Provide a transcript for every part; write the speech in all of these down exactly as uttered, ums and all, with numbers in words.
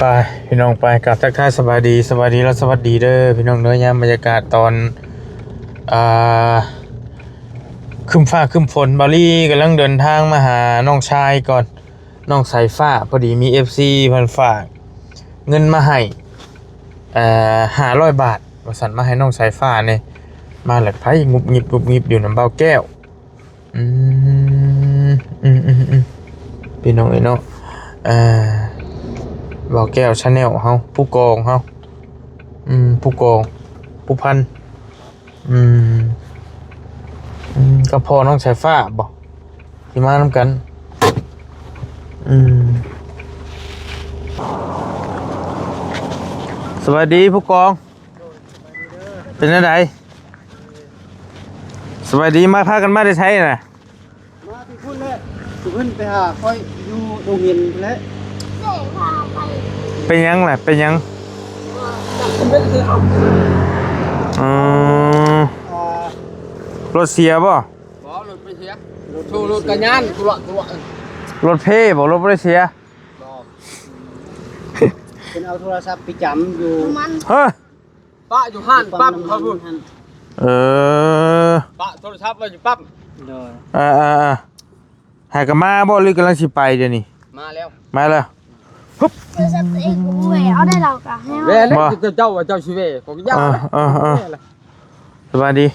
ไป พี่น้องไป กราบทักทายสบายดี สบายดีและสวัสดีเด้อ พี่น้องเด้อ ยามบรรยากาศตอน อ่า ครึ้มฟ้าครึ้มฝน บ่าวลีกำลังเดินทางมาหาน้องชายก่อน น้องสายฟ้า พอดีมี เอฟซี เพิ่นฝากเงินมาให้ เอ่อ ห้าร้อยบาท ว่าซั่น มาให้น้องสายฟ้านี่ มาแล้วไผงุบงิบงุบงิบอยู่นำบ่าวแก้ว อืม อืม อืม อืม พี่น้องเอ้ยเนาะ อ่า บ่าวแก้ว Channel เฮา ผู้กองเฮา อืม ผู้กอง ผู้พัน อืม อืม ก็พ่อน้องสายฟ้าบ่ สิมานำกัน อืม สวัสดีผู้กอง เป็นจั่งใด สบายดี มาพากันมาแต่ไสน่ะ มาที่พุ้นแหละ ที่พุ้นไปหาข้อยอยู่โรงเรียนแหละ เป็นหยังล่ะ เป็นหยัง อืม อ่า รถเสียบ่ บ่ รถบ่เสีย โธ่ รถจักรยาน ตุละ ตุละ รถเพบ่ รถบ่ได้เสีย บ่ เพิ่นเอาโทรศัพท์ไปจ๋ำอยู่ มัน เฮ้อ ปะอยู่ห้านปั๊มเขาพุ้น เออ ปะโทรศัพท์ไว้อยู่ปั๊ม โดย เออ เออ เออ หากะมาบ่ หรือกำลังสิไปเดี๋ยวนี้ มาแล้ว มาแล้ว โทรศัพท์ตัวเองก็บ่แหวะเอาได้ เราก็ให้เอา แว่แล้ว บ่ เจ้า เจ้าว่าเจ้าสิแว่ ก็ยาก เออ เออ เออ แว่แล้ว สบายดี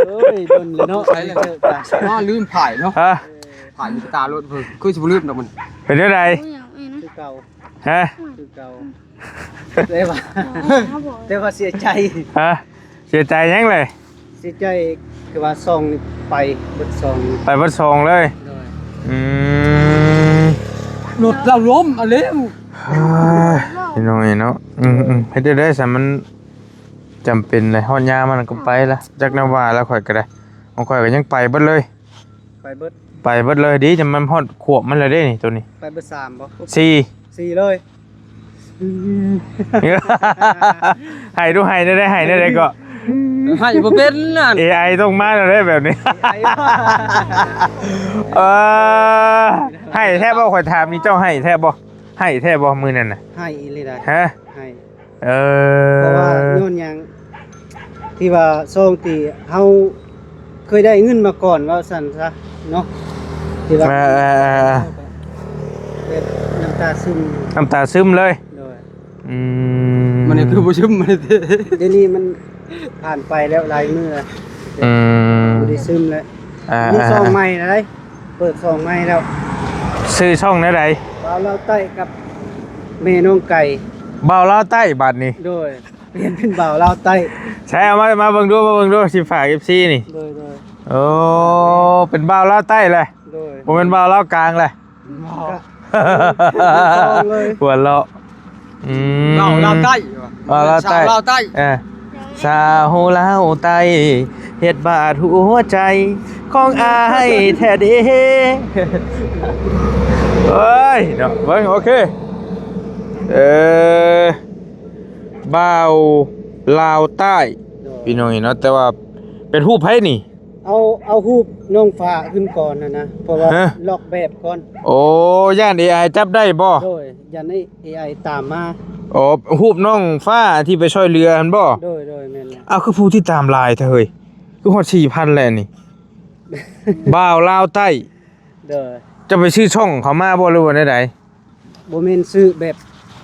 โอ้ย โดนเลยเนาะ ไปเลย เจอกัน อ๋อ ลืมถ่ายเนาะ ฮะ ถ่ายตารถเพิ่น คือสิบ่ลืมดอกมัน เป็นจั่งใด โอ้ย อย่างนี้นะ คือเก่า ฮะ คือเก่า แต่ว่า แต่ว่าเสียใจ ฮะ เสียใจหยังเลย เสียใจคือว่าซองนี่ไปเบิดซอง ไปเบิดซองเลย โดย อืม รถเราล้ม เอาแล้ว เฮ้ย พี่น้องเอ้ยเนาะ อืม อืม เฮ็ดได้ได้ซะ มันจำเป็นเลย ฮอดยามมันก็ไปละ จักแนวว่าแล้วข่อยก็ได้ ของข่อยก็ยังไปเบิดเลย ไปเบิด ไปเบิดเลย ดี แต่มันฮอดขวบมันแล้วเด้นี่ ตัวนี้ ไปเบิดสามบ่ สี่ สี่เลย อืม ให้ดู ให้ได้ ให้ได้ก็ ให้บ่เป็นนั่น เอไอ ต้องมาแล้วได้แบบนี้ เอไอ เออ ให้แท้บ่ ข่อยถามนี่ เจ้าให้แท้บ่ ให้แท้บ่มื้อนั้นน่ะ ให้อีหลีได้ ฮะ ให้ เออ เพราะว่าย้อนหยัง ที่ว่าซองที่เฮาเคยได้เงินมาก่อน ว่าซั่นซะเนาะ ที่ว่า เออ เออ เออ แบบน้ำตาซึม น้ำตาซึมเลย โดย อืม มันนี่คือบ่ซึม มันนี่ เดี๋ยวนี้มันผ่านไปแล้วหลายมื้อแล้ว อืม บ่ได้ซึมแล้ว อ่า มีซองใหม่นะ เปิดซองใหม่แล้ว ชื่อช่องแนวใด บ่าวลาวใต้กับแม่น้องไก่ บ่าวลาวใต้บัดนี้ โดย เปลี่ยนเป็นบ่าวลาวใต้ ใช่ เอามา มาเบิ่งดู มาเบิ่งดู สิฝาก เอฟซี นี่ โดย โดย โอ้ เป็นบ่าวลาวใต้เลย โดย บ่เป็นบ่าวลาวกลางเลย บ่ ก็ เลย หัวเราะ อืม บ่าวลาวใต้ บ่าวลาวใต้ สาวลาวใต้ เออ สาวลาวใต้ เฮ็ดบาดหัวใจของอ้ายแท้เด้ เอ้ย เนาะ เบิ่ง โอเค เออ บ่าวลาวใต้ โดย พี่น้องเนาะ แต่ว่าเป็นรูปไผนี่ เอา เอารูปน้องฟ้าขึ้นก่อนนะนะ เพราะว่า ฮะ ลอกแบบก่อน โอ้ ย่าน เอไอ จับได้บ่ โดย ย่าน เอไอ ตามมา อ๋อ รูปน้องฟ้าที่ไปช่วยเหลือหั่นบ่ โดย โดย แม่นแล้ว อ้าว คือผู้ติดตามหลายแท้เฮ้ย คือฮอด สี่พัน แล้วนี่ บ่าวลาวใต้ โดย จะไปซื้อช่องเขามาบ่ หรือว่าแนวใด บ่แม่นซื้อแบบ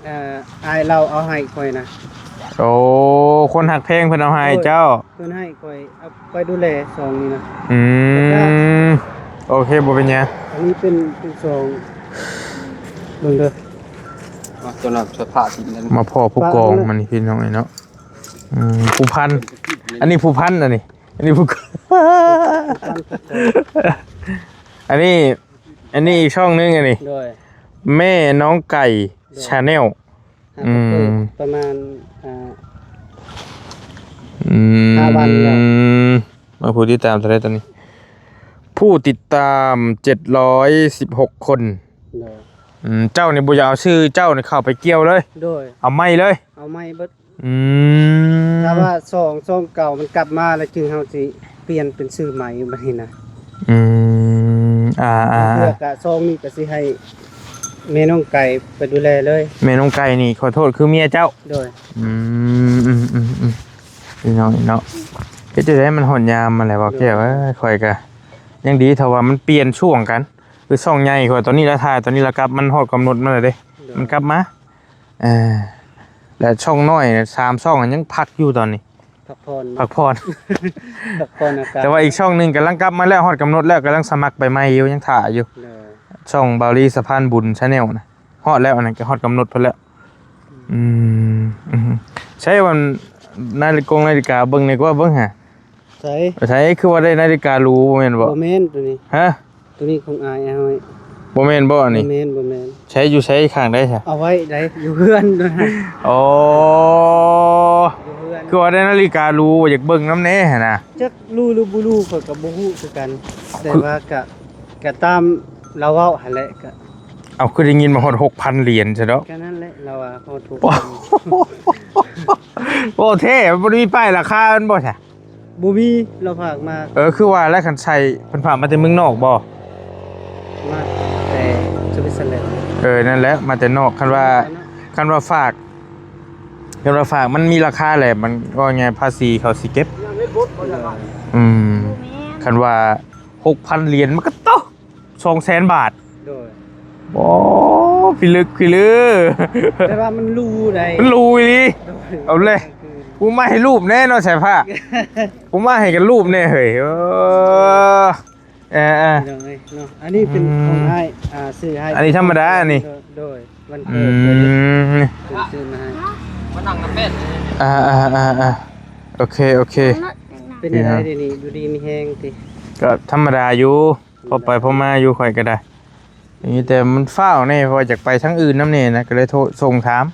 เอ่อ อ้ายลาวเอาให้ข่อยนะ โอ้ คนฮักแพงเพิ่นเอาให้เจ้า เพิ่นให้ข่อย เอา ข่อยดูแลซองนี่นะ อืม โอเค บ่เป็นหยัง อันนี้เป็น เป็นซอง เบิ่งเด้อ อ่ะ ตัวนั้นสภาพที่นั่น มาพ้อผู้กองมันนี่พี่น้องเอ้ยเนาะ อืม ผู้พัน อันนี้ผู้พัน อันนี้ อันนี้ผู้ อันนี้ อันนี้อีกช่องหนึ่งอันนี้ โดย แม่น้องไก่ โดย Channel หา อืม เปิดประมาณ อ่า อืม ห้าวันแล้ว มาผู้ติดตามเท่าไหร่ตอนนี้ ผู้ติดตาม เจ็ดร้อยสิบหก คน โดย อืม เจ้านี่บ่อยากเอาชื่อเจ้านี่เข้าไปเกี่ยวเลย โดย เอาไม้เลย เอาไม้เบิด อืม ถ้าว่าซอง ซองเก่ามันกลับมาแล้ว จึงเฮาสิเปลี่ยนเป็นชื่อใหม่บัดนี้นะ อืม อ่า อ่า เพื่อกะซองนี้ก็สิให้ แม่น้องไก่ไปดูแลเลย แม่น้องไก่นี่ขอโทษคือเมียเจ้า โดย อืม อืม อืม อืม พี่น้องเนาะ เฮ็ดจั่งใด๋มันฮอดยามมาแล้วบ่แก้วเอ้ย ข้อยก็ยังดีถ้าว่ามันเปลี่ยนช่วงกัน คือช่องใหญ่ข้อยตอนนี้ละถ่าย ตอนนี้ละกลับ มันฮอดกำหนดมันแล้วเด้ โดย มันกลับมา เออ และช่องน้อยเนี่ย สามช่องอะยังพักอยู่ตอนนี้ พักผ่อน พักผ่อน พักผ่อนอากาศ แต่ว่าอีกช่องหนึ่งกำลังกลับมาแล้ว ฮอดกำหนดแล้ว กำลังสมัครไปใหม่อยู่ ยังถ่าอยู่ โดย ช่องบ่าวลีสะพานบุญ Channel นะ ฮอดแล้ว อันนั้นก็ฮอดกำหนดเพิ่นแล้ว อืม อืม ใช่ว่านาฬิกงนาฬิกาเบิ่งนี่ก็เบิ่งหา ใส่ ใส่คือว่าได้นาฬิกาหรูบ่แม่นบ่ บ่แม่นตัวนี้ ฮะ ตัวนี้ของอ้ายอ้าย บ่แม่นบ่อันนี้ บ่แม่น บ่แม่น ใช้อยู่ใช้ข้างใด๋ซะ เอาไว้ได้อยู่เฮือนนะ อ๋อ อยู่เฮือน คือว่าได้นาฬิกาหรู อยากเบิ่งนำแหน่หั้นนะ จักหรูหรือบ่หรูข้อยก็บ่ฮู้คือกัน แต่ว่ากะ กะตามลาวเว้าหั่นแหละ กะ เอา คือได้ยินมาฮอดหกพันเหรียญซะดอก ก็นั่นแหละ ลาวว่าฮอดหกพัน โอ้ แท้ มันบ่ได้มีป้ายราคามันบ่ซะ บ่มี ลาวฝากมา เออ คือว่าแล้ว คันใส่ เพิ่นฝากมาแต่เมืองนอกบ่ มาแต่สวิตเซอร์แลนด์ เออ นั่นแหละ มาแต่นอก คันว่า คันว่าฝาก คันว่าฝากมันมีราคาแหละ มันว่าไง ภาษีเขาสิเก็บ อืม คันว่าหกพันเหรียญมันก็โต สองแสนบาท โดย โอ้ พิลึกพิลือ แต่ว่ามันหรูได้ มันหรูอีหลี โดย เอาเลย คือ กูมาให้รูปแหน่เนาะสายฟ้า กูมาให้กันรูปแหน่เฮ้ย เออ เออ เออ พี่น้องเอ้ยเนาะ อันนี้เป็น อืม ของอ้าย อ่า ซื้อให้ อันนี้ธรรมดาอันนี้ โดย วัน อื เกิด ม เพิ่นซื้อมาให้ มานั่งนำแม่น อ่า อ่า อ่า อ่า โอเค โอเค เป็นจั่งใด๋เดี๋ยวนี้ อยู่ดีมีแฮงติ ก็ธรรมดาอยู่ พอไปพอมาอยู่ข้อยก็ได้ นี่แต่มันฟ้าวแหน่ เพราะว่าอยากไปทางอื่นนำแหน่นะ ก็เลยโทรส่งถาม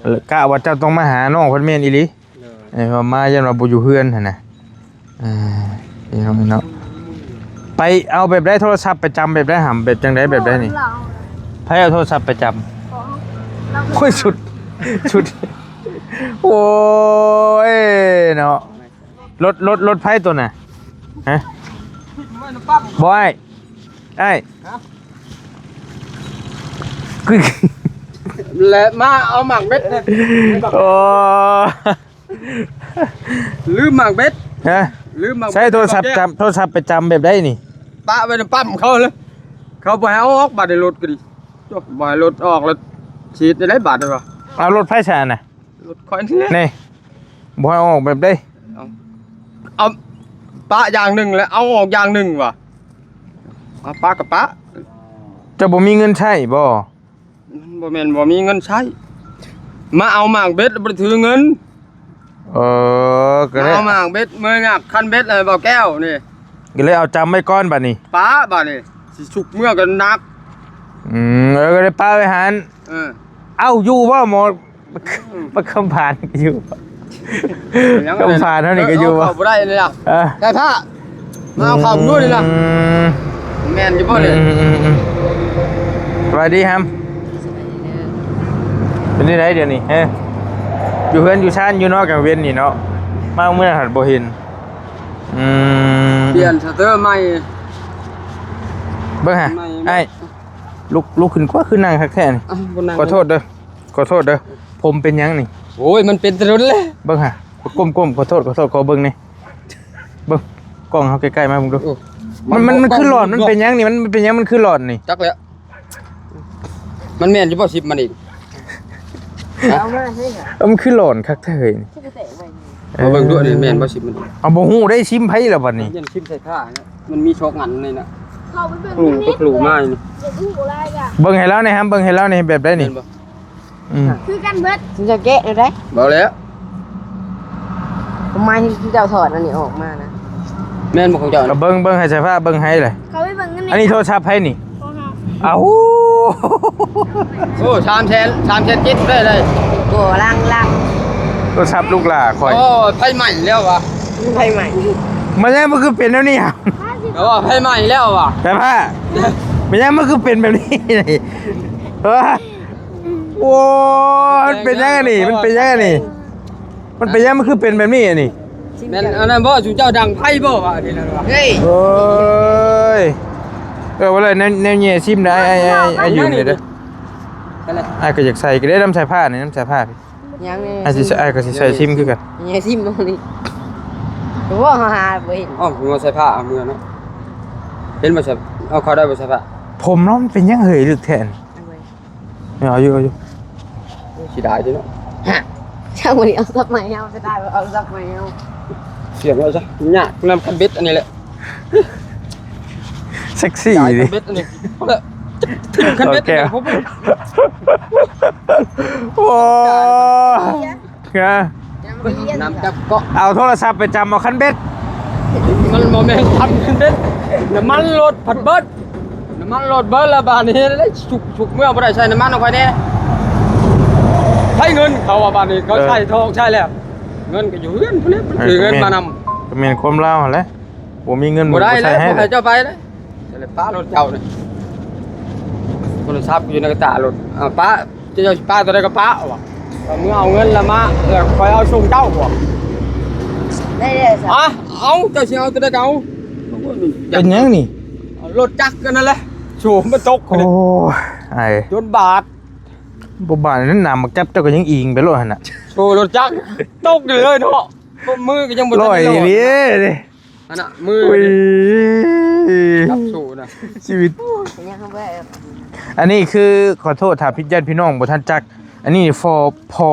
โดย กะว่าเจ้าต้องมาหาน้องเพิ่นแม่นอีหลี โดย เอ้ย ว่ามาย้านว่าบ่อยู่เฮือนหั่นนะ อ่า พี่น้องเนาะ ไปเอาแบบใด๋ โทรศัพท์ไปจำแบบใด๋ หำแบบจั่งใด๋ แบบใด๋นี่ ไผเอาโทรศัพท์ไปจำ โอ้ย สุด สุด โอ้ย เนาะ รถ รถ รถไผตัวน่ะ ฮะ บ่อ้าย อ้าย คือ และมาเอาหมากเม็ดนะ โอ้ ลืมหมากเม็ด ฮะ ลืมหมากเม็ด ใช้โทรศัพท์จำ โทรศัพท์ไปจำแบบใด๋นี่ ปะไว้ในปั๊มเขาเลย เขาบ่ให้เอาออก บาดในรถก็ดี โจ้ บ่ให้รถออกแล้ว ฉีดได้หลายบาทเลยวะ เอารถไผซะน่ะ รถข้อยนี่แหละ นี่ บ่ให้เอาออกแบบใด๋ เอา เอาปะอย่างหนึ่งแล้วเอาออกอย่างหนึ่งวะ เอาปะกับปะ เจ้าบ่มีเงินใช้บ่ มันบ่แม่นบ่มีเงินใช้ มาเอาหมากเบ็ดบ่ได้ถือเงิน เออ ก็ มา เลย เอาหมากเบ็ด เมื่อหยักคันเบ็ดให้บ่าวแก้วนี่ ก็เลยเอาจำไว้ก่อนบัดนี้ ปะบัดนี้ สิสุกเมื่อกันหนัก อืม เออ ก็เลยปะไว้หั่น เออ เอ้า อยู่บ่หมอ อืม บักคำผานอยู่ ยัง คำผานเท่านี้ก็อยู่บ่ เอาเข้าบ่ได้เลยล่ะ เออ ได้พระ มาเอาเข้าด้วยนี่ล่ะ อืม แม่นอยู่บ่เนี่ย อืม อืม อืม สวัสดีครับ เป็นจั่งใด๋เดี๋ยวนี้ ฮะ อยู่เฮือนอยู่ชานอยู่เนาะ กลางเว็นนี่เนาะ มามื้อนั้นหัดบ่เห็น อืม เปลี่ยนสเตอร์ใหม่ เบิ่งหา ใหม่ อ้าย ลุก ลุกขึ้นกว่า คือนั่งคักแท้นี่ อ้าว บ่นั่ง ขอโทษเด้อ ขอโทษเด้อ ผมเป็นหยังนี่ โอ้ย มันเป็นแต่โดนแล้ว เบิ่งหา ก้มๆ ขอโทษ ขอโทษ ขอเบิ่งนี่ เบิ่ง กล้องเฮาใกล้ๆ มาเบิ่งดู โอ้ มัน มัน มันคือหลอน มันเป็นหยังนี่ มันเป็นหยัง มันคือหลอนนี่ จักแล้ว มันแม่นอยู่บ่ สิบมันอีก เอามาให้ค่ะ เออ มันคือหลอนคักแท้เฮ้ย คือไปแตะไว้นี่ มาเบิ่งดู อันนี้แม่นบ่ สิบมันอีก เอา บ่ฮู้ได้ ซิมไผล่ะบัดนี้ ยันซิมใส่ผ้าเนี่ย มันมีซอกอันนี่นะ เข้าไปเบิ่ง ปลูก นี่ ก็ปลูกมานี่ อย่าดูอะไรอ่ะ เบิ่งให้ลาวแหน่ครับ เบิ่งให้ลาวแหน่ แบบใด๋นี่ แม่นบ่ อืม คือกันเบิด สิจะแกะได้ บ่แล้ว ทำไมที่เจ้าถอดอันนี้ออกมานะ แม่นบ่ของเจ้า ก็เบิ่ง เบิ่งให้สายฟ้าเบิ่งให้เลย เขาไปเบิ่งกันนี่ อันนี้โทรศัพท์ไผนี่ ของเฮา เอ้า โอ้ สามแสน สามแสนเจ็ดได้เลย โอ้ ลัง ลัง โทรศัพท์ลูกหล้าข้อย โอ้ ไฟไหม้แล้ววะ ไฟไหม้ มันยังมันคือเป็นแนวนี้อะ แต่ว่าไฟไหม้แล้ววะ แต่ว่า มันยังมันคือเป็นแบบนี้ เออ โอ้ย มันเป็นยังไงนี่ มันเป็นยังไงนี่ มันเป็นยัง มันคือเป็นแบบนี้อันนี้ แม่นอันนั้นบ่ สุเจ้าดังไฟบ่วะ อันนี้นั่นวะ เฮ้ย เอ้ย เออ ว่าเลย แนว แนวแหน่ซิมได้ ไอ้ ไอ้ ไอ้ ไอ้ยืมเลยเด้อ อ้ายก็อยากใส่ ก็ได้นำใส่ผ้านี่ นำใส่ผ้าพี่ ยังนี่ อ้ายสิใส่ อ้ายก็สิใส่ซิมคือกัน ยังซิมบ่นี่ โอ้ หาบ่เห็น อ้อมหัวใส่ผ้าเอามือเนาะ เห็นบ่ใส่ เอาเข้าได้บ่ใส่ผ้า ผมเนาะมันเป็นหยังเหยลึกแท้น เอาไว้ เอาอยู่ เอาอยู่ สิได้อยู่เนาะ ฮะ ช่างมันเอาซับใหม่เอา จะได้เอาซับใหม่เอา เสียงเราซะ ยากนำคันเบ็ดอันนี้แหละ เซ็กซี่ ย้ายคั ดิ นเบ็ดอันนี้ เอาละ คันเบ็ดอันนี้ โอเค ผม โอ้ย นะ น้ำจับเกาะ เอาโทรศัพท์ไปจำเอาคันเบ็ด มันบ่แม่นทำคันเบ็ด น้ำมันรถผัดเบิด น้ำมันรถเบิดแล้วบาดนี้ ได้สุก สุกเมื่อบ่ได้ใส่น้ำมันเอาไปแน่ ใช้เงินเขาว่าบาดนี้ เขา เออ ใส่ทองใช่แล้ว เงินก็อยู่เฮือนพุ่นแหละ เออ ถือเงินมานำ ก็แม่นความลาวหั่นแหละ บ่มีเงิน บ่ได้ บ่ใส่ แล้ว ให้ บ่ให้เจ้าไปเลย จะเลยปะรถเจ้านี่ โทรศัพท์อยู่ในกระตารถ เอาปะ เจ้าสิปะตัวใดก็ปะว่ะ เอามือเอาเงินละมา แล้วค่อยเอาส่งเจ้าว่ะ ได้เลยสิ อ่ะ เอา เจ้าสิเอาตัวใดก็เอา เป็นหยังนี่ เอารถจักรกันนั่นแหละ โชว์มันตก โอ้ย ไอ้ จนบาด บ่บาดนั้นน้ำบักจับเจ้าก็ยังอิงไปโลดหั่นน่ะ โชว์รถจักร ตกเลยเนาะ มือก็ยังบ่ทันได้ลอย ลอยเลย อันน่ะ มือ อุ้ย จับโชว์นะ ชีวิต เป็นยังไงเว้ย อันนี้คือขอโทษ ถ้าพี่ ญาติพี่น้องบ่ทันจัก อันนี้ฟอ พ่อ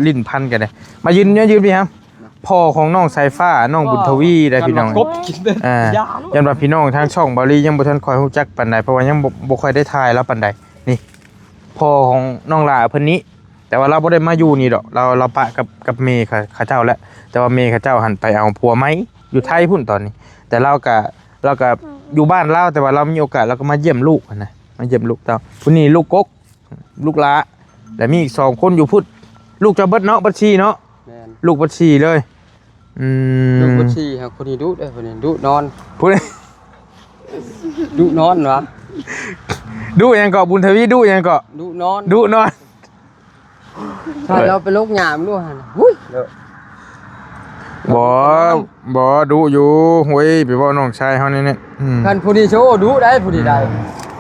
ลิ้นพันกันเลย มายืน ยืนพี่ครับ พ่อของน้องสายฟ้า น้องบุญทวีได้พี่น้อง กบกินเลย อ่า อย่า ยันว่าพี่น้องทางช่องเบาลียังบ่ทันค่อยรู้จักปานใด เพราะว่ายังบ่ บ่ค่อยได้ถ่ายแล้วปานใด นี่ พ่อของน้องหล่าเพิ่นนี้ แต่ว่าเราบ่ได้มาอยู่นี่ดอก เรา เราปะกับ กับแม่เขา เขาเจ้าแล้ว แต่ว่าแม่เขาเจ้าหั้นไปเอาผัวใหม่อยู่ไทยพุ้นตอนนี้ แต่เราก็ เราก็อยู่บ้านเรา แต่ว่าเรามีโอกาสเราก็มาเยี่ยมลูกหั้นนะ มาเยี่ยมลูกเต้า ผู้นี้ลูกกก ลูกหล้า แล้วมีอีกสองคนอยู่พุ้น ลูกเจ้าเบิดเนาะ เบิดสี่เนาะ แม่น ลูกเบิดสี่เลย อืม ลูกเบิดสี่ครับ คนนี้ดุเด้อ คนนี้ดุนอน ผู้นี้ ดุนอนวะ ดุหยังเกาะ บุญทวี ดุหยังเกาะ ดุนอน ดุนอน ถ้าเราไปลกหญ้ามันดูหั่นน่ะ หุ้ย เด้อ บ่ บ่ดุอยู่ โอ้ย ไปเว้าน้องชายเฮานี่เนี่ย อืม คันผู้นี้โชว์ดุได้ ผู้นี้ได้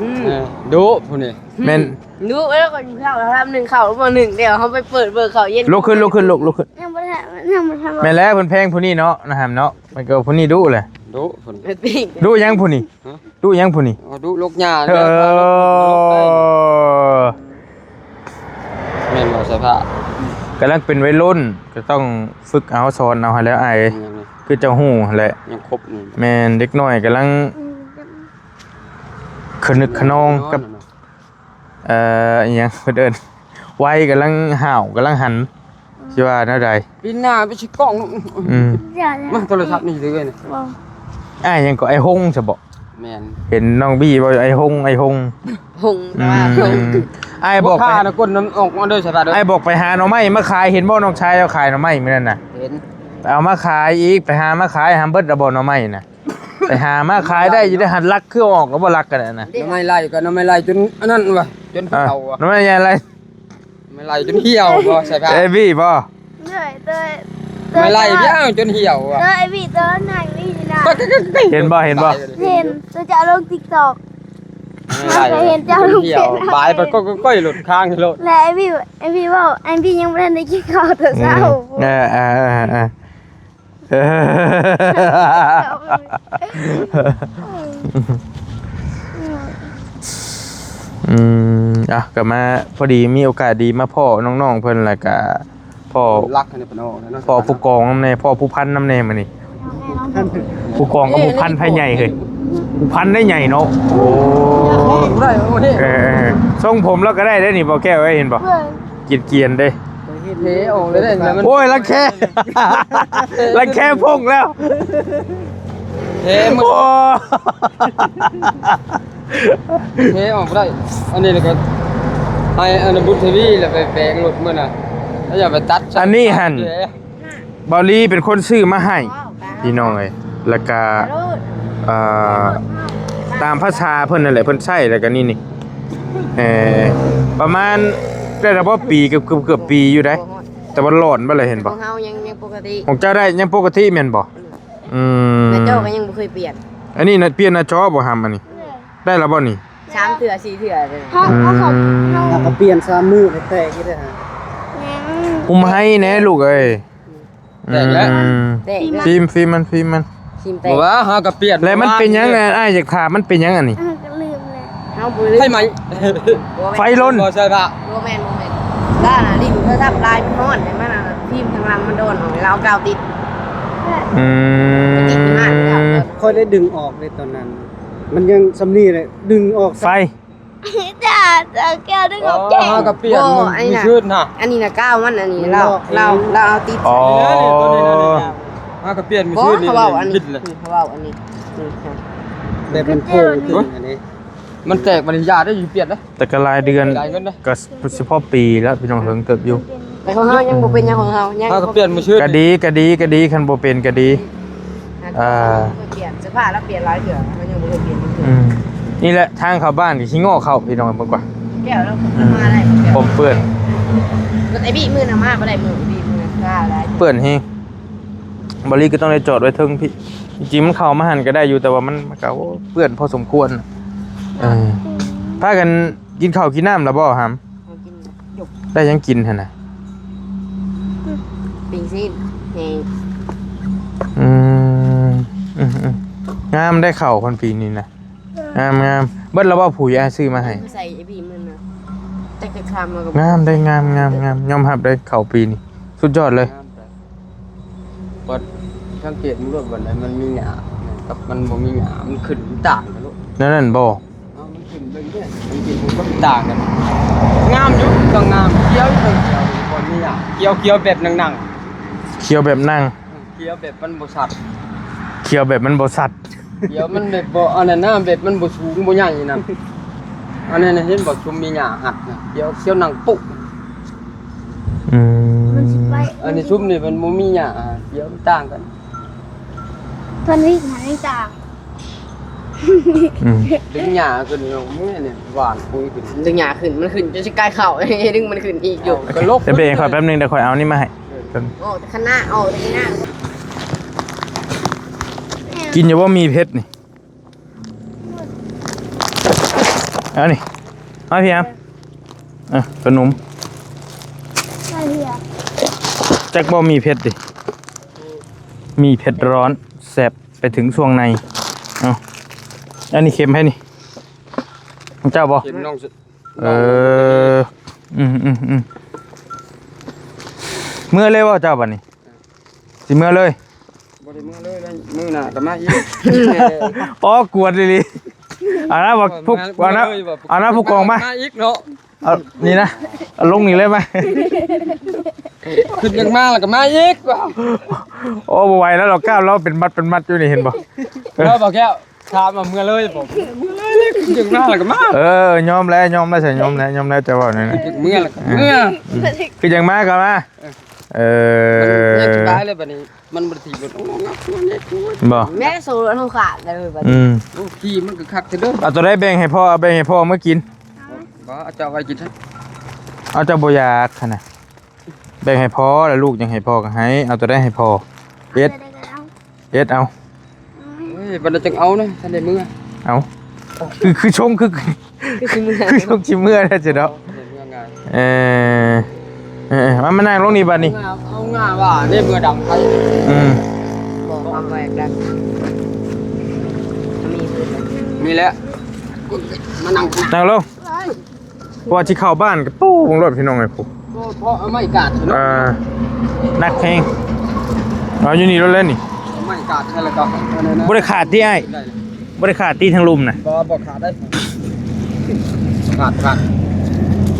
อืม เออ ดุผู้นี้ แม่น ดุแล้วก็อยู่ข้าวทำหนึ่งข้าวบ่หนึ่ง เดี๋ยวเขาไปเปิดเบิ่งข้าวเย็น ลุกขึ้น ลุกขึ้น ลุก ลุกขึ้น ยังบ่ทัน ยังบ่ทัน แม่นแล้ว เพิ่นแพงผู้นี้เนาะ นะครับเนาะ มันก็ผู้นี้ดุแหละ ดุผู้นี้ เออ ดุหยังผู้นี้ ฮะ ดุหยังผู้นี้ อ๋อ ดุลกหญ้า เออ แม่นบ่ สภาพ กำลังเป็นวัยรุ่น ก็ต้องฝึกเอา สอนเอาหั้นแหล้วอ้าย ยังไง คือเจ้าฮู้หั้นแหละ ยังครบนี่ แม่น เด็กน้อยกำลัง อืม คะนึกคะนองกับ เอ่อ อิหยังเพิ่นเอิ้น วัยกำลังห้าวกำลังหัน สิว่าแนวใด ปีนหน้าไปสิกล้อง อืม อย่าเลย มาโทรศัพท์นี่ถือไว้นี่ บ่ อ้ายหยังก็ ไอ้ฮงซะบ่ แม่น เห็นน้องบี้บ่ ไอ้ฮง ไอ้ฮง ฮง อืม ว่าฮง อ้ายบอกไป บ่ฆ่านะ ก้นน้ำออกมาเด้อ สภาพเด้อ อ้ายบอกไปหาหน่อไม้มาขาย เห็นบ่น้องชายเจ้าขายหน่อไม้มื้อนั้นน่ะ เห็น ไปเอามาขายอีก ไปหามาขาย หาเบิดแล้วบ่หน่อไม้น่ะ ไปหามาขายได้อยู่ได้ หันลักคือออกก็บ่ลักกันน่ะ หน่อไม้ไล่ก็หน่อไม้ไล่จนอันนั้นว่ะ จน อ่ะ เฒ่าว่ะ หน่อไม้ใหญ่อะไร หน่อไม้ไล่จนเหี่ยวบ่ ใส่ผ้า เอ้ยบี้บ่ เหนื่อยเตย หน่อไม้ไล่เหี่ยวจนเหี่ยวว่ะ เตยไอ้บีเตยนั่งนี่นะ ก็ ก็ ก็ ก็ เห็นบ่ เห็นบ่ เห็น เตยจะเอาลง TikTok หน่อไม้ไล่ เห็นเจ้าลง เหี่ยว เฟซ บายไปก็ ก็ ก็หลุดค้างโลด และไอ้บี ไอ้บีบอกไอ้บียังบ่ทันได้กินข้าวแต่เช้า อืม เออ เออ เออ เออ เออ อืม อ่ะ ก็มา พอดีมีโอกาสดีมาพ้อน้องๆเพิ่น แล้วก็พ้อ รักให้เพิ่นออกนะเนาะ พ้อผู้กองนำแน่ พ้อผู้พันนำแน่มื้อนี้ ผู้กองกับผู้พันไผใหญ่เฮ้ย ผู้พันได้ใหญ่เนาะ โอ้ ได้โอ้นี่ เออ เออ ทรงผมเราก็ได้ได้นี่ บ่แก้วเอ้ย เห็นบ่ เกรียนๆเด้ เทออกเลยเด้ โอ้ย รังแค รังแคพงแล้ว เทมัน โอ้ เทออกบ่ได้ อันนี้แล้วก็ให้อันบุญทวีแล้วไปแปลงรถมื้อน่ะ แล้วอย่าไปตัด อันนี้หั่น เบาลีเป็นคนซื้อมาให้ พี่น้องเอ้ย แล้วก็ เอ่อ ตามภาษาเพิ่นนั่นแหละ เพิ่นใช้แล้วก็นี่นี่ เอ่อ ประมาณได้แล้วบ่ปี เกือบ เกือบ เกือบปีอยู่ได้ แต่ว่าร้อนบ่เลย เห็นบ่ ของเฮายัง ยังปกติ ของเจ้าได้ยังปกติแม่นบ่ อืม หน้าจอก็ยังบ่เคยเปลี่ยน อันนี้นะ เปลี่ยนหน้าจอบ่หำอันนี้ ได้แล้วบ่นี่ สามเทื่อสี่เทื่อเลย เฮาเฮาเขา อืม เฮา เฮาก็เปลี่ยนสามมื้อเลยแตกอีกเลยฮะ ยัง อุ้มให้แน่ลูกเอ้ย แตกแล้ว อืม แตกแล้ว ฟิล์ม ฟิล์มมัน ฟิล์มมัน ฟิล์มแตก บอกว่าเฮากะเปลี่ยน แล้วมันเป็นหยังไง อ้ายอยากถามมันเป็นหยังอันนี้ เออ ก็ลืมแล้ว เฮาบ่ลืม ไฟไหม้ ไฟลน บ่ใช่พระ บ่แม่น บ่แม่น ก็น่ะลิ้นโทรศัพท์ลายมันฮ้อน แต่มันน่ะฟิล์มทางหลังมันโดนออก แล้วเอากาวติด อืม ติดอยู่นั่นแล้ว ค่อยได้ดึงออกเลยตอนนั้น มันยังสำนีเลย ดึงออก ไฟ จ้า จ้า แก้วดึงออก อ๋อ แก้ว เฮากะเปลี่ยน บ่ มัน อันนี้ มี น่ะ ชื่นฮะ อันนี้น่ะกาวมัน อันนี้ มัน เรา ลอกเอง เรา เราเอาติด อ๋อ นี่นะนี่ ตัวนี้นะนี่นะ เฮากะเปลี่ยนมี บ่ ชื่นนี่ เขาเว้าอันนี้ ผิดเลย เขาเว้าอันนี้ นี่ค่ะ แบบมันโป่งขึ้นอันนี้ มันแตกมันยาได้อยู่เปลี่ยนนะ แต่ก็หลายเดือน หลายเงินนะ ก็สิพอปีแล้วพี่น้อง เฮิงเติบอยู่ แต่ของเฮายังบ่เป็นหยังของเฮา ยัง เฮากะเปลี่ยนมีชื่น ก็ดี ก็ดี ก็ดี คันบ่เป็นก็ดี อ่า เปลี่ยนเสื้อผ้าแล้วเปลี่ยนหลายเทื่อ มันยังบ่เคยเปลี่ยนจักเทื่อ อืม นี่แหละทางเข้าบ้านก็ขี้งอเข้าพี่น้องเบิ่งกว่า แก้วแล้ว อืม มาได้ ผมเปื้อน รถไอ้บี้มื้อน่ะมาบ่ได้ มื้อไอ้บี้มื้อน่ะซ่าหลาย เปื้อนแฮง บาลีก็ต้องได้จอดไว้เทิงพี่ จริงๆมันเข้ามาหั่นก็ได้อยู่ แต่ว่ามัน มันก็ โอ้ เปื้อนพอสมควร เออ พากันกินข้าวกินน้ำแล้วบ่หำ เอากินหยก ได้หยังกินหั่นน่ะ ปิ้งซีนแห้ง อืม อืม อืม งามได้ข้าวคนปีนี้นะ งาม งาม เบิดแล้วบ่ผู้ย่าซื้อมาให้ ใส่ไอ้บีมันนะ แต่กระคำมันก็ งามได้ งาม งาม งาม ยอมรับได้ข้าวปีนี้ สุดยอดเลย งามแต่ บัดสังเกตมันรวดบัดไหนมันมีหญ้ากับมันบ่มีหญ้า มันขึ้นต่างกันลูก นั่นนั่นบ่ เอามันขึ้นเบิ่งเด้อ มันกินมันก็ต่างกัน งามอยู่ ก็งาม เขียวอยู่ ก็เขียว บ่มีหยัง เขียว เขียวแบบนั่งๆ เขียวแบบนั่ง เขียวแบบมันบ่สัด เขียวแบบมันบ่สัด เขียวมันแบบบ่ อันนั้นนะ แบบมันบ่สูงบ่ใหญ่นะ อันนั้นน่ะเห็นบ่ ซุมมีหญ้าหัดนะ เขียว เขียวนั่งปุ๊ก อืม มันสิไป อันนี้ซุมนี่มันบ่มีหญ้า เขียวมันต่างกัน เพิ่นวิ่งหาในตา อืม ดึงหญ้าขึ้นลงมือเนี่ย หว่านปุ๋ยขึ้น ดึงหญ้าขึ้น มันขึ้นจนสิกายเข่า ดึงมันขึ้นอีกอยู่ กระลก เดี๋ยวเบรกคอยแป๊บนึง เดี๋ยวคอยเอานี่มาให้ โอ้ แต่ข้างหน้า โอ้ แต่ข้างหน้า กินอยู่บ่ มีเผ็ดนี่ เอานี่ เอาพี่แอม อ่ะ ขนม ใช่พี่อะ แจ็คบอกมีเผ็ดดิ มีเผ็ดร้อน แสบไปถึงช่วงใน เอา อันนี้เค็มให้นี่ เจ้าบอก เค็มน้องสุด เออ อืม อืม อืม เมื่อเลยว่าเจ้าบัดนี้ สิเมื่อเลย บ่ได้เมื่อเลย มื้อหน้าก็มาอีก อ๋อ กวนอีหลี อันนั้นว่าพวก มา อันนั้น เมื่อเลยว่า อันนั้นผู้กองมา มาอีกเนาะ เอา นี่นะ เอาลงนี่เลยมา ขึ้นยังมาแล้วก็มาอีก โอ้ บ่ไหวแล้ว เราก้าวเราเป็นมัดเป็นมัดอยู่นี่ เห็นบ่ เออ เราบอกแก้ว ถามว่าเมื่อเลยบอก เมื่อเลยเลย ขึ้นยังมาแล้วก็มา เออ ยอมแล้ว ยอมแล้ว ใช่ ยอมแล้ว ยอมแล้ว จะว่านั่นน่ะ เมื่อแล้วก็เมื่อ อืม คือยังมาก็มา เออ มันอธิบายเลยบัดนี้ มันบ่ได้ถีบรถ บ่ แม่โซ่รถเฮาขาดเลยบัดนี้ อืม โอ้ ขี่มันก็คักเถอะเด้อ เอาตัวใดแบ่งให้พ่อ เอาแบ่งให้พ่อเมื่อกิน บ่ เอาเจ้าไว้กินซะ เอาเจ้าบ่อยากหั่นน่ะ แบ่งให้พ่อ แล้วลูกยังให้พ่อก็ให้ เอาตัวใดให้พ่อ เอ็ด เอาตัวใดก็เอา เอ็ดเอา เฮ้ย บัดนั้นจังเอานะ ทันได้เมื่อ เอา คือ คือชง คือ คือสิเมื่อ คือชงสิเมื่อแล้วจ้ะเนาะ เมื่อง่าย เออ เออ มา มานั่งลงนี่บัดนี้ เอาง่าว่าเนี่ยเมื่อดำไทย อืม บอกความแหวกดัน มีมือ มีแล้ว มานั่ง นั่งลง ว่าสิเข้าบ้านก็ตู้วงรถพี่น้องไอ้ผู้ บ่ เพราะเอาไม้กาดเนาะ อ่า หนักแฮง เอาอยู่นี่รถเล่นนี่ เอาไม้กาดใช่แล้วก็อันนั้นนะ บ่ได้ขาดติอ้าย ได้ บ่ได้ขาดติทางลุ่มน่ะ บ่ บ่ขาดได้ ขาด ขาด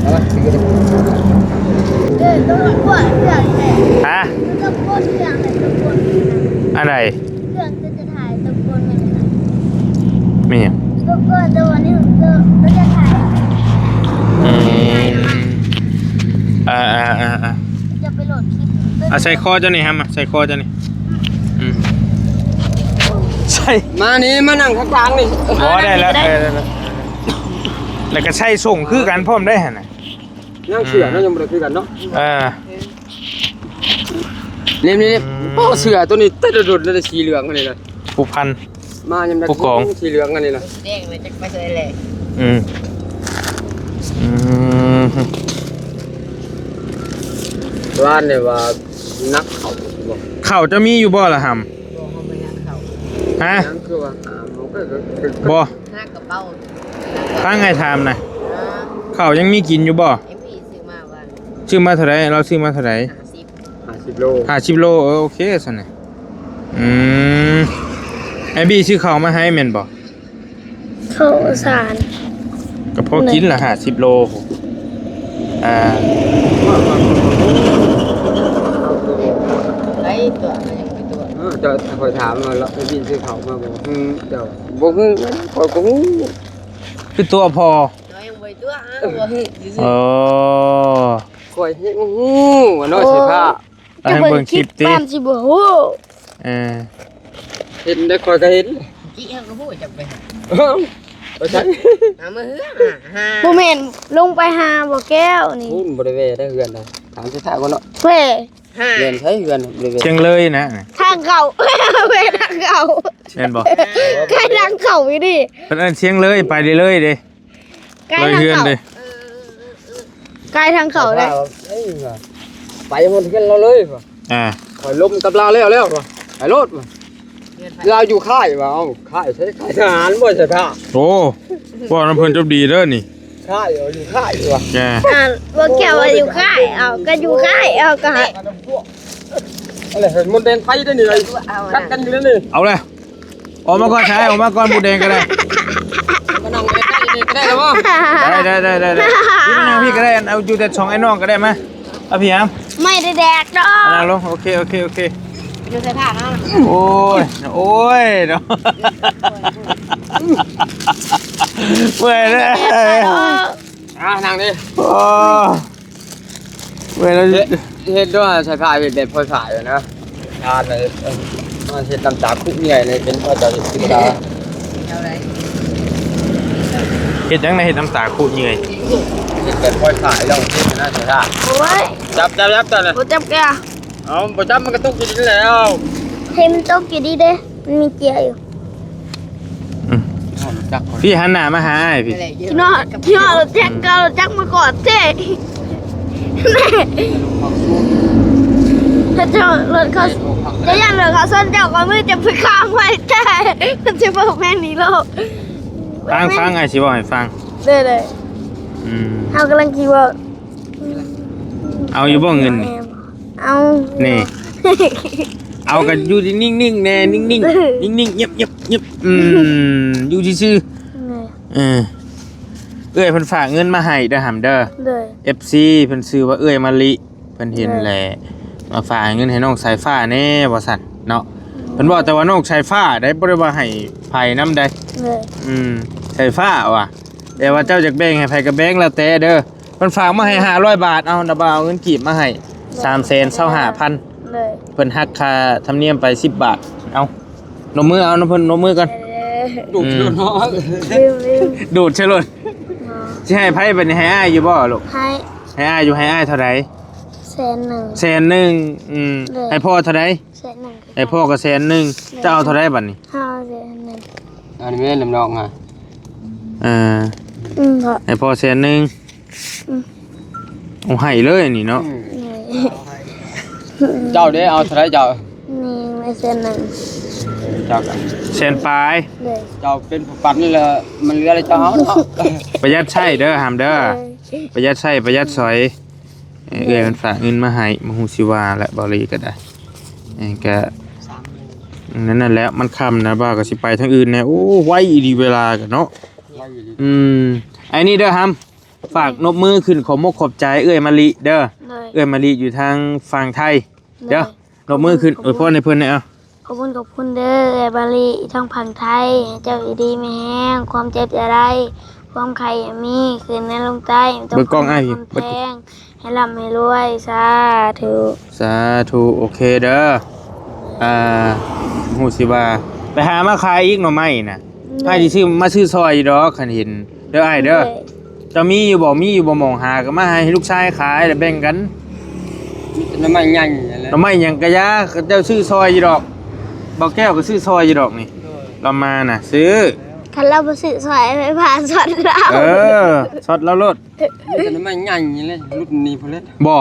เอาไว้ เออ ต้องกดเครื่องเลย ฮะ ต้องกดเครื่องเลย ต้องกดเครื่อง อะไร เครื่องก็จะถ่ายตะโกนเลย มีหยัง ตะโกนตัวนี้ก็ ก็จะถ่าย อืม อ่า อ่า อ่า อ่า จะไปโหลดคลิป อ่ะ ใส่คอเจ้านี่ครับ มา ใส่คอเจ้านี่ อืม ใส่ มานี่ มานั่งข้างกลางนี่ อ๋อ ได้แล้ว ได้แล้ว ได้แล้ว แล้วก็ใส่ส่งคือกันพร้อมได้หั่นน่ะ นั่งเสือเนาะ ยังบ่ได้คือกันเนาะ เออ นี่ นี่ นี่ อืม โอ้ เสือตัวนี้แต่โดดๆ เลย สีเหลืองอันนี้นะ ผู้พัน มายังได้ ผู้กอง สีเหลืองอันนี้นะ แดงเลย จักไปใส่แหละ อืม อืม ร้านเนี่ยว่านักเขาบ่ ข้าวเจ้ามีอยู่บ่ล่ะหำ บ่ เขาบ่ได้นักเขา ฮะ ยังคือว่าหามันก็คือ บ่ หากระเป๋า ฟังอ้ายถามนะ อ่า ข้าวยังมีกินอยู่บ่ เอ็มวีซื้อมาวัน ซื้อมาเท่าไหร่ เราซื้อมาเท่าไหร่ ห้าสิบ ห้าสิบโล ห้าสิบโล เออ โอเคซั่นน่ะ อืม ไอ้บี้ซื้อข้าวมาให้แม่นบ่ ข้าวสาร ก็พอกินละ ห้าสิบโล อ่า ไอ้ตัวมันยังไปตัว เออ จะคอยถามว่าเราไปบินซื้อเขามาบอก อืม เจ้า บ่ฮู้ ข้อยก็ฮู้ คือตัวพอ เรายังไปตัว อ้าว บ่ฮู้ซื่อๆ อ๋อ ข้อยฮู้ ฮู้ว่าน้อยสิพา เอาให้เบิ่งคลิปติ ปานสิบ่ฮู้ เออ เห็นได้ข้อยก็เห็น กี้เฮาก็ฮู้จักไปหา เอ้า ไปใส่ หามาเฮือหา บ่แม่น ลงไปหาบ่แก้วนี่ พู้นบ่ได้แว่ได้เฮือนนะ ถามสุดท้ายก่อนเนาะ แว่ หา เฮือนใช้เฮือนบ่ได้แว่ เชียงเลยนะ ทางเข้า แว่ทางเข้า แม่นบ่ ใกล้ทางเข้าอยู่ดิ เพิ่นเอิ้นเชียงเลย ไปเรื่อยๆเด้ ใกล้ทางเข้า เลยเฮือนเด้ ใกล้ทางเข้าเลย เอ้ย ไปหมดเฮือนเราเลยว่ะ อ่า ข้อยลมกับลาวแล้วแล้วว่ะ ไปโลดว่ะ ลาวอยู่ค่ายว่ะ เอ้า ค่ายใช้ค่ายทหารบ่ใช่ท่า โอ้ ว่านำเพิ่นจบดีเด้อนี่ ค่าย เออ อยู่ค่ายว่ะ จ้า อ่า บ่เกี่ยวว่าอยู่ค่าย เอา ก็อยู่ค่าย เอา ก็หา อะไร เห็นมดแดงไฟได้นี่เลย เอา กัดกันอยู่นั่นนี่ เอาเลย ออกมาก่อนชาย ออกมาก่อน หมูแดงก็ได้ มานั่งใกล้ๆนี่ก็ได้แล้วบ่ ได้ ได้ ได้ ได้ ได้ พี่มานั่งพี่ก็ได้ เอาอยู่แต่สองไอ้น้องก็ได้มา เอาพี่หำ ไม่ได้แดกดอก เอานั่งลง โอเค โอเค โอเค อยู่ใส่ผ้าเนาะ โอ้ย โอ้ยเนาะ เมื่อยเลย ไม่ได้แดกดอก อ่ะ นั่งดิ โอ้ เวลา เฮ็ด เฮ็ดด้วยใช้ผ้าเฮ็ดแบบพลอยผ้าอยู่นะ ทานเลย เออ มาเฮ็ดน้ำตาคุใหญ่เลย เป็นพ่อเจ้าเฮ็ดกินตา เอาเลย เฮ็ดหยังนะ เฮ็ดน้ำตาคุเยื่อย เฮ็ดแบบพลอยผ้าลองเฮ็ดนะใช้ผ้า โอ้ย จับ จับ จับตอนน่ะ บ่จับแก เอา บ่จับมันกระตุกอยู่นี่แล้ว ให้มันตกอยู่ดีเด้ มันมีเกียร์อยู่ อืม พี่หันหน้ามาหาอ้ายพี่ นั่นแหละ พี่น้อง พี่น้อง รถแจ็คก็รถแจ็คมาก่อนเจ้ ถ้าเจ้ารถเขา จะย่านรถเขาส้นเจ้าก็ไม่จะไปค้างไว้แต่มันจะบอกแม่นี้โลก ฟัง ฟังอ้ายสิบอกให้ฟัง เด้อเลย อืม เฮากำลังคิดว่า เอาอยู่บ่เงินนี่ เอา นี่ เอากันอยู่นิ่งๆแน่ นิ่งๆ นิ่งๆ เงียบๆ เงียบๆ อืม อยู่ซื่อๆ นี่ เออ เอื้อยเพิ่นฝากเงินมาให้เด้อหำเด้อ โดย เอฟซี เพิ่นชื่อว่าเอื้อยมะลิ เพิ่นเห็น โดย แหละ มาฝากเงินให้น้องสายฟ้าแน่ว่าซั่นเนาะ โดย เพิ่นบอกแต่ว่าน้องสายฟ้าได้ บ่ได้ว่าให้ไผนำใด โดย อืม สายฟ้าว่ะ แต่ว่าเจ้าอยากแบ่งให้ไผก็แบ่งแล้วแต่เด้อ เพิ่นฝากมาให้ห้าร้อยบาท เอา นะบ่าวเอาเงินกีบมาให้ สามแสนซาวห้าพัน เลย เพิ่นหักค่าธรรมเนียมไปสิบบาท เอา นมมือ เอา นมเพิ่น นมมือก่อน เออ ดูดเถอะเนาะ ลืม ลืม ดูดใช่โลด อ๋อ สิให้ไผบัดนี้ ให้อ้ายอยู่บ่ลูก ให้ ให้อ้ายอยู่ ให้อ้ายเท่าใด แสนหนึ่ง แสนหนึ่ง อืม เลย ให้พ่อเท่าใด แสนหนึ่ง ให้พ่อก็แสนหนึ่ง เลย จะเอาเท่าใดบัดนี้ เอาแสนหนึ่ง อันนี้แม่นน้ำนองฮะ อ่า อืม พ่อ ให้พ่อแสนหนึ่ง อืม เอาให้เลยนี่เนาะ อืม เจ้าเด้ เอาเท่าไหร่เจ้า นี่ไม่เส้นหนึ่ง เจ้าก็ แสนปลาย เลย เจ้าเป็นผู้ปันนี่แหละ มันเหลือแล้วเจ้าเอาเนาะ ประหยัดใช้เด้อหำเด้อ เลย ประหยัดใช้ประหยัดสอย เอ้ย เอื้อยมันฝากเงินมาให้ บ่ฮู้สิว่าและ บ่าวลีก็ได้ เอ้ย ก็ นั่น นั่นแหละ มันค่ำนะ บ่าวก็สิไปทางอื่นแน่ โอ้ ไวอีหลีเวลากันเนาะ ไวอีหลี อืม ไอ้นี่เด้อหำ ฝากนบมือขึ้นขอบมกขอบใจเอื้อยมะลิเด้อ โดย เอื้อยมะลิอยู่ทางฝั่งไทย โดย เด้อ นบมือขึ้น ขอบคุณ อวยพรให้เพิ่นแหน่เอา ขอบคุณ ขอบคุณเด้อ เอื้อยมะลิทางฝั่งไทย ให้เจ้าอยู่ดีมีแฮง ความเจ็บอย่าได้ ความไข้อย่ามี ขึ้นเหนือลงใต้ เบิ่งกล้องอ้าย ความแพง ให้ร่ำให้รวย สาธุ สาธุ โอเคเด้อ อ่า ฮู้สิว่า ไปหามาขายอีกหน่อไม้น่ะ โดย อ้ายสิซื้อมาซื้อซอยอยู่ดอก คันเห็น เด้ออ้ายเด้อ โดย เจ้ามีอยู่บ่ มีอยู่บ่หม่องหาก็มาให้ลูกชายขายแล้วแบ่งกัน หน่อไม้ใหญ่นั่นแหละ หน่อไม้หยังกะยา เจ้าซื้อซอยอยู่ดอก บ่าวแก้วก็ซื้อซอยอยู่ดอกนี่ โดย เรามาน่ะ ซื้อ คันลาวบ่ซื้อซอยไฟฟ้าช็อตลาว เออ ช็อตลาวโลด มีแต่หน่อไม้ใหญ่นี่เลย รุ่นนี้พุ้นเลย บ่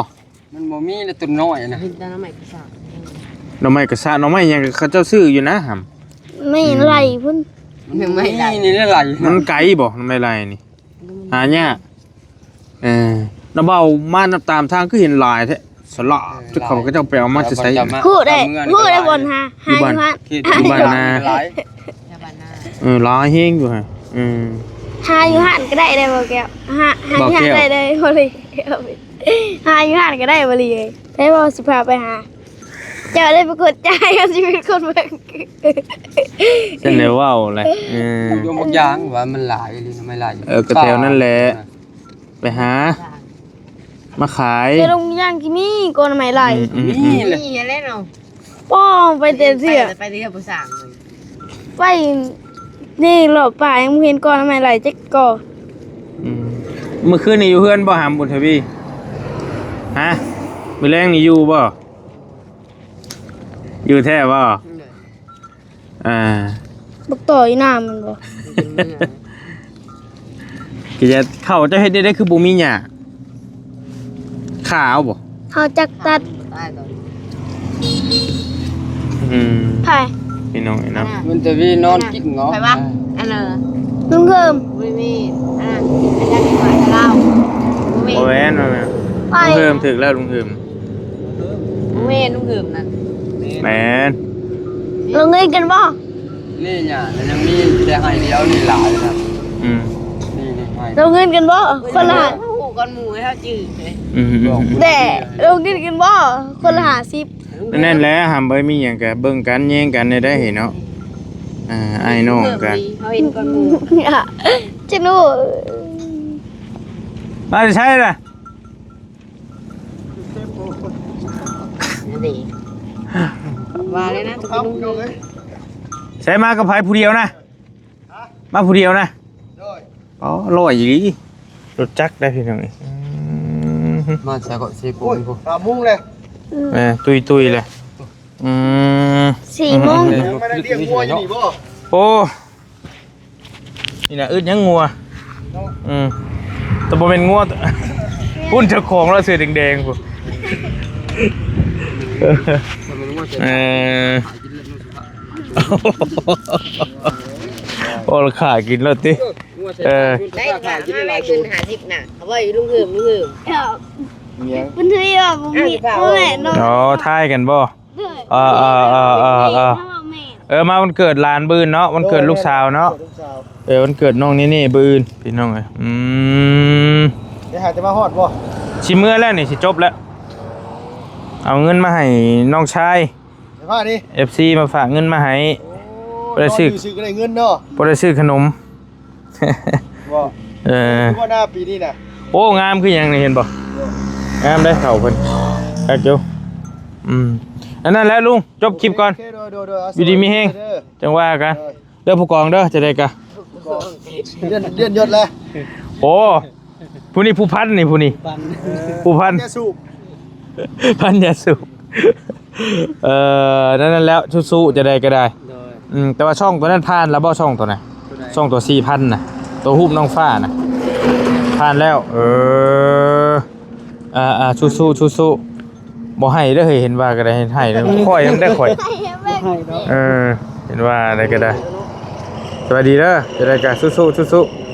มันบ่มีเลยต้นน้อยนะ เห็นแต่หน่อไม้กระซ่า หน่อไม้กระซ่า หน่อไม้หยังเขาเจ้าซื้ออยู่นะหำ ไม่ไล่พุ้น หน่อไม้ไล่ นี่นี่ไล่ มันไกลบ่ หน่อไม้ไล่นี่ หายาก เออ น้ำเบามานับตามทางคือเห็นหลายแท้ สละ เออ เจ้าเขา หลาย ก็เจ้าไปเอามาจะใส่ เจ้ามา ฮู้ได้ เจ้าเมือง ฮู้ได้ หลาย บ่อนหา หาอยู่หั่น เขต อยู่บ้านนา หลาย เออ หลายแฮงอยู่หั่น อืม หาอยู่หั่นก็ได้ได้บ่แก้ว หา หาอยู่หั่น บ่แก้ว ได้ได้บ่เลย หาอยู่หั่นก็ได้บ่เลย ได้บ่สิพาไปหา เจ้าได้ไปกดจ่าย ก็สิเป็นคนเบิ่ง ฉันได้เว้าแหละ เออ ดวงบักยางว่ามันหลายอีหลี หน่อไม้ไล่ เออ ก็แถวนั่นแหละ ไปหา มาขาย แต่ดงบักยางสิมีกอหน่อไม้ไล่ อืม อืม อืม นี่แหละ นี่แหละเนาะ ป้อไปแต่เทื่อ ไป ไปเทื่อผู้สร้างเลย ไปนี่รอบป่ายังบ่เห็นกอหน่อไม้ไล่จักกอ อืม มื้อคืนนี่อยู่เฮือนบ่หำบุญทวี ฮะ มื้อแลงนี่อยู่บ่ อยู่แท้บ่ อ่า บักต่ออีหน้ามันบ่ ก็จะเข้าเจ้าเฮ็ดได้ ได้คือบ่มีหญ้า ขาวบ่ เฮาจักตัด อืม ไผ พี่น้องไอ้เนาะ มันจะมีนอนกินเงาะ ไผวะ อันน่ะ ลุงเพิ่ม บ่แม่น อันนั้น อาจารย์ที่ว่าลาว บ่แม่น บ่แม่น บ่แม่น ไผ ลุงเพิ่มถืกแล้ว ลุงเพิ่ม บ่แม่น ลุงเพิ่มนั่น แม่น ลงเงินกันบ่ นี่หญ้ามันยังมีแต่ไฮ่เดียวนี่หลายนะ อืม นี่ นี่ไฮ่ ลงเงินกันบ่ คนละ ฮู้ก่อนหมู่ให้เฮาจื้อ อืม อืม อืม แต่ลงเงินกันบ่ คนละห้าสิบ นั่นแหละ หำบ่มีหยังก็เบิ่งกันแย่งกันได้ ได้เนาะ อ่า อ้ายน้องกัน เฮาเห็นก่อนหมู่ จะรู้ มาแต่ไสล่ะ นั่นเอง ว่าเลยนะ ไสมากับไผผู้เดียวนะ มาผู้เดียวนะ โดย อ๋อ ลอยอีหลี รถจักรได้พี่น้อง อืม มาใส่เกาะเซโปนพุ้น สามโมงเลย เออ ตุยๆเลย อืม สี่โมง ยังไม่ได้เลี้ยงงัวอยู่นี่บ่ โอ้ นี่นะ อึดยังงัว อืม แต่บ่เป็นงัว พุ้นเจ้าของลาวเสื้อแดงๆพุ้น เออ โอ้ ราคากินแล้วติ เออ ได้ละมาแม่คืนห้าสิบน่ะ เอาไว้ลุงเพิ่ม ลุงเพิ่ม เนี่ย มันถือว่าบ่มี อ่ะ พ่อแม่เนาะ อ๋อ ทายกันบ่ เออ เออ เออ เออ เออ เออ มาวันเกิดหลานมื้ออื่นเนาะ วันเกิดลูกสาวเนาะ ลูกสาว เออ วันเกิดน้องนี่นี่มื้ออื่น พี่น้องเอ้ย อืม เดี๋ยวหาจะมาฮอดบ่ สิเมือแล้วนี่ สิจบแล้ว เอาเงินมาให้น้องชาย เดี๋ยวพาดิ เอฟซี มาฝากเงินมาให้ โอ้ บ่ได้ซื้อ นอนอยู่ซื่อก็ได้เงินเนาะ บ่ได้ซื้อขนม บ่ เออ คือว่าหน้าปีนี้น่ะ โอ้ งามคือหยังนี่ เห็นบ่ งามเด้อ เฒ่าเพิ่น คักอยู่ อืม อันนั้นแหละลุง จบคลิปก่อน โอเค โดย โดย โดย เอา อยู่ดีมีแฮง สวัสดีเด้อ จังว่ากัน เออ เด้อผู้กองเด้อ จะได้กะ เลื่อน เลื่อนยศแล้ว โอ้ ผู้นี้ผู้พันนี่ ผู้นี้ ผู้พัน ผู้พัน ยาสูบ พันยาสูบ เอ่อ นั่น นั่นแล้ว สู้ๆ จะได้ก็ได้ โดย อืม แต่ว่าช่องตัวนั้นผ่านแล้วบ่ ช่องตัวน่ะ ตัวใด ช่องตัวสี่พันน่ะ ตัวฮูปน้องฟ้าน่ะ ผ่านแล้ว เออ อ่า อ่า สู้ๆ สู้ๆ บ่ให้เด้อ เฮ้ย เห็นว่าก็ได้ ให้เด้อ ข่อยยังได้ข่อย ให้เนาะ เออ เห็นว่าอะไรก็ได้ สวัสดีเด้อ จะได้ก็สู้ๆ สู้ๆ